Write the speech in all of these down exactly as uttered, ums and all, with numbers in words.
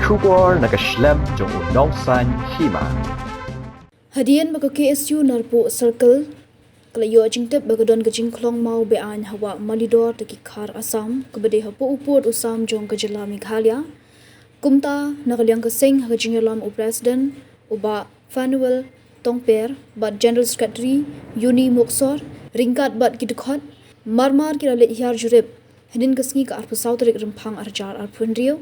Khubor na ka shlem jong u nongsan hima. Hadien ba ka K S U Narpuh Circle ka la ïoh jingtip ba ka don ka jingkhlong maw beaiñ ha wah Malidor da ki Khar Assam, kaba dei hapoh u pud u sam jong ka jylla Meghalaya. Kumta, na ka liang ka seng ha ka jingïalam u President, u Bah Fanuel Tongper, bad General Secretary, Yuni Muksor, ryngkat bad ki dkhot, marmar ki la leit hiar jurip hynnin ka sngi ka arphew saw tarik Rymphang arhajar arphew hynriew,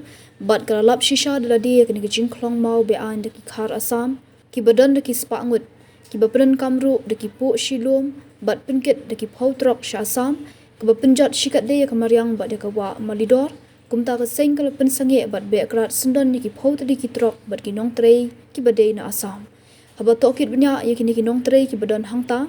bad ka la lap shisha da lade ïa kane ka jingkhlong maw beaiñ da ki Khar Assam, kiba don da ki spah ngut, kiba pyndonkam ruh da ki puh shi lum, bad pynkit da ki phew trok sha Assam, kaba pynjot shikatdei ïa ka mariang bad ïa ka wah Malidor. Kumta ka seng ka la pynsangeh bad beh krad syndon ïa ki phew tylli ki trok bad ki nongtrei kiba dei na Assam. Haba tohkit bniah ïa kine ki nongtrei kiba don hangta,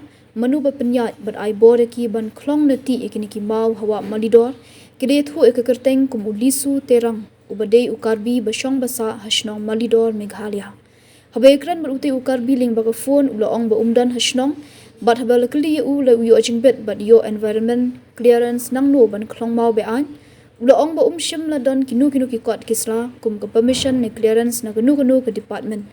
mano ba pynïaid bad ai bor ïa ki ban khlong na tih ïa kine ki maw ha wah Malidor, ki la ïathuh ïa ka kyrteng kum u Lisu Terang, uba dei u Karbi ba shong ba sah ha shnong Malidor, Meghalaya. Haba ïakren bad utei u Karbi lyngba ka phone, u la ong ba um don ha shnong, bad haba la kylli ïa u, la u ïoh jingbit bad ïoh environment clearance nangno ban khlong maw beaiñ. U la ong ba um shym la don kino kino ki kot ki sla kum ka permission ne clearance na kano kano ka department.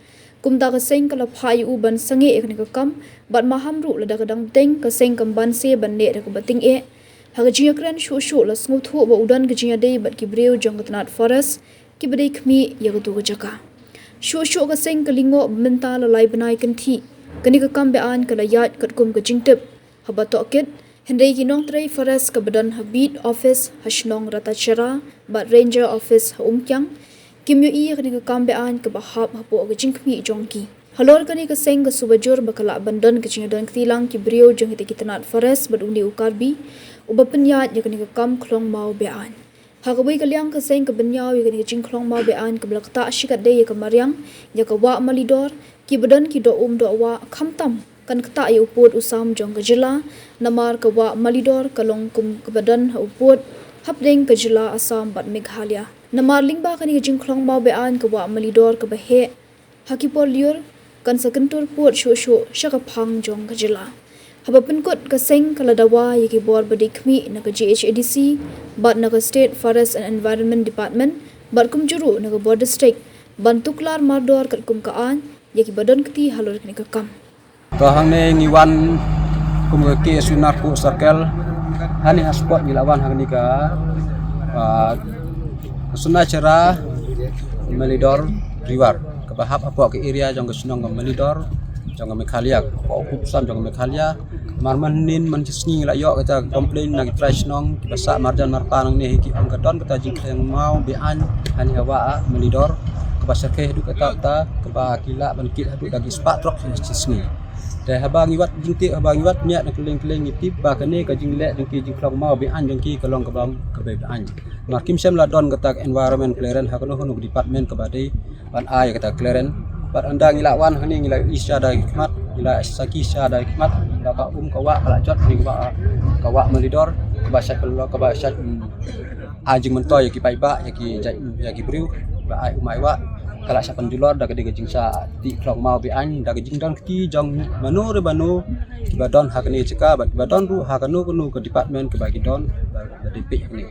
Kumta ka seng ka la phah ïa u ban sangeh ïa kane ka kam, bad maham ruh lada ka dang bteng, ka seng kam banse ban leh da kaba tyngeh. Ha ka jingïakren shuh shuh la sngewthuh ba u don ka jingïadei bad ki briew jong ka tnat forest, kiba dei khmih ïa katu ka jaka. Shuh shuh ka seng ka lyngngoh ba mynta la lai bnai kynthih kane ka kam beaiñ ka la ïaid katkum ka jingtip. Haba tohkit, hynrei ki nongtrei forest kaba don ha beat office ha shnong Ratacherra bad ranger office ha Umkiang, kim ïohi ïa kane ka kam beaiñ kaba hap hapoh ka jingkhmih jong ki. Halor kane ka seng ka suba jur ba ka lah ban don ka jingïadon kti lang ki briew jong kita ki tnat forest bad une u Karbi uba pynïaid ïa kane ka kam khlong maw beaiñ. Ha kawei ka liang ka seng ka bynñiaw ïa kane ka jingkhlong maw beaiñ kaba la ktah shikatdei ïa ka mariang ïa ka wah Malidor, kiba don ki doh um doh wah, khamtam kan ktah ïa u pud u sam jong ka jylla, namar ka wah Malidor ka long kum kaba don ha u pud hapdeng ka jylla Assam bad Meghalaya. Namar lyngba kane ka jingkhlong maw beaiñ ka wah Malidor kaba heh ha ki por lyiur kan sa kyntur pud shuh shuh sha ka phang jong ka jylla. Haba pynkut, ka seng ka la dawa ïa ki bor ba dei khmih na ka G H A D C bad na ka State Forest and Environment Department bad kumjuh ruh na ka bor district ban tuklar mardor katkum ka aiñ ïa kiba don kti halor kane ka kam. To hangne ngi wan kum ka K S U Narpuh Circle. Hangne ha spot ngi la wan hangne ka, ah, Sunachara Malidor River kaba hap hapoh ka area jong ka shnong ka Malidor jong ka Meghalaya, hapoh u pud u sam jong ka Meghalaya. Mar mynhynnin mynshisngi ngi la ïoh kata ka complain na ki trai shnong kiba sah marjan marpa nangne hi, ki ong ka don kata jingkhlong maw beaiñ hangne ha wah Malidor kaba shyrkhei haduh katta katta, kaba ki lah ban kit haduh da ki spah trok shisngi. Te haba ngi wad jingtip, haba ngi wad bniah na kylleng kylleng, ngi tip ba kane ka jingleh jong ki jingkhlong maw beaiñ jong ki ka long kaba, kaba beaiñ. Namar kim shym la don kata ka environment clearance ha kano kano ka department kaba dei ban ai kata clearance. Bad ynda ngi la wan hangne ngi la ïohi sha da ki khmat, ngi la sakhi sha da ki khmat ba ka um ka wah ka la jot hangne ka wah, ka wah Malidor kaba shait pynlong, kaba shait, mm, ai jingmyntoi ïa ki paidbah, ïa ki jait, ïa ki briew ba ai um ai wah. Ka la shah pynjulor da ka dei ka jingshah tih khlong maw beaiñ da ka jingdon kti jong mano re mano kiba don ha kane ka jaka bad kiba don ruh ha kano kano ka department kaba ki don ba, ba dei peit ha kane.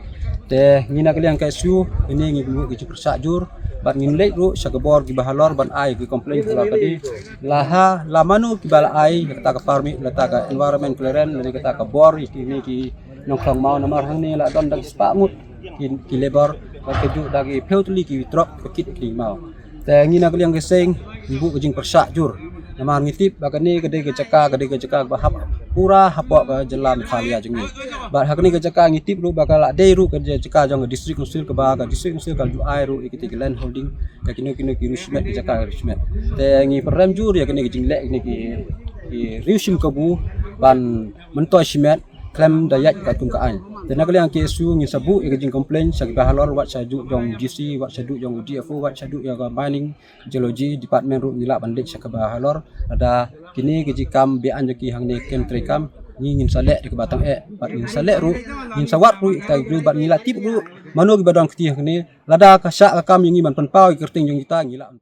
Te ngi na ka liang K S U, kane ngi buh ka jingpyrshah jur bad ngin leit ruh sha ka bor kiba halor ban ai ka complain halor ka dei la ha, la mano kiba la ai ïa kata ka permit, kata ka environment clearance, lane kata ka bor ïa kine ki nongkhlong maw, namar hangne la don da ki spah ngut ki, ki labour, bad kajuh da ki phew tylli ki trok ba kit ki maw. Te ngi na ka liang ka seng ngi buh ka jingpyrshah jur. Namar ngi tip ba kane ka dei ka jaka, ka dei ka jaka ba hap pura hapoh ka jylla Meghalaya jong ngi. Bad ha kane ka jaka ngi tip ruh ba ka la dei ruh ka jaka jong ka District Council, kaba ka District Council ka la ju ai ruh ïa kita ki land holding ïa kino kino ki riew shimet, ki jaka riew shimet. Te ngi pyrem jur ïa kane ka jingleh kine ki, ki riew shim kabu ban myntoi shimet khlem da ïaid katkum ka aiñ. Te na ka liang K S U ngin sa buh ïa ka jingcomplain sha kiba halor, wat shaduh jong D C, wat shaduh jong D F O, wat shaduh ïa ka Mining Geology Department ruh ngi lah ban leit sha kaba halor. Lada kine ki jingkam beaiñ jong ki hangne kem treikam, ngi ngin sa leh da kaba tyngeh bad ngin sa leh ruh, ngin sa wad ruh ïa kita ki briew bad ngi la tip ruh mano kiba don kti hangne. Lada ka shah ka kam ïa ngi ban pynpaw ïa ka kyrteng jong kita, ngi lah ban